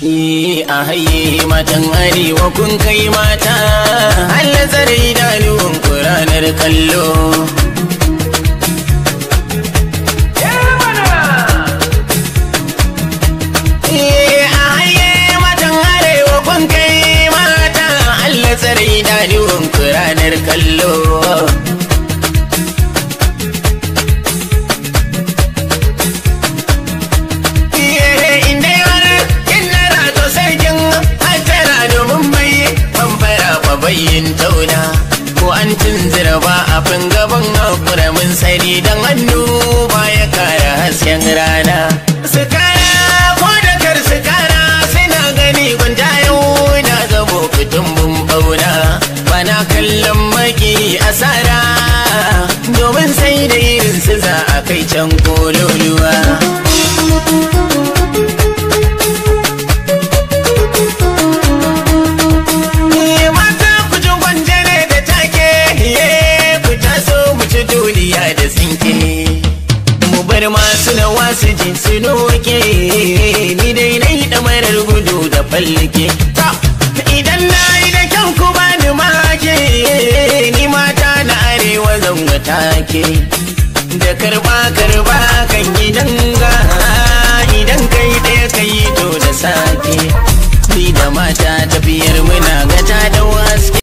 A haye matan arewa kun kai mata, Allah tsare idanuwan ku ranar kallo. A haye matan arewa kun kai mata, Allah tsare idanuwan ku ranar kallo. Bayyin tauna ko an tunzura ba a fin gaban hakura mun sani dan hannu ba ya kara hasken rana. Su kara ko da kar su kara suna gani gwanja yau na zamo fitin bauna, bana kallon maki asara domin sai da irin su za a kai can kololuwa. Duniya da tsinke mu bar masu na wasu ji su noke, ni dai na yi ɗamarar gudu da fallake. Idan na yi da kyau ku bani make, ni mata na arewa zanga take. Da karba karba kan gidan ga, idan kai ɗaya kai to da sake. Ni da mata tafiyar muna gata da waske.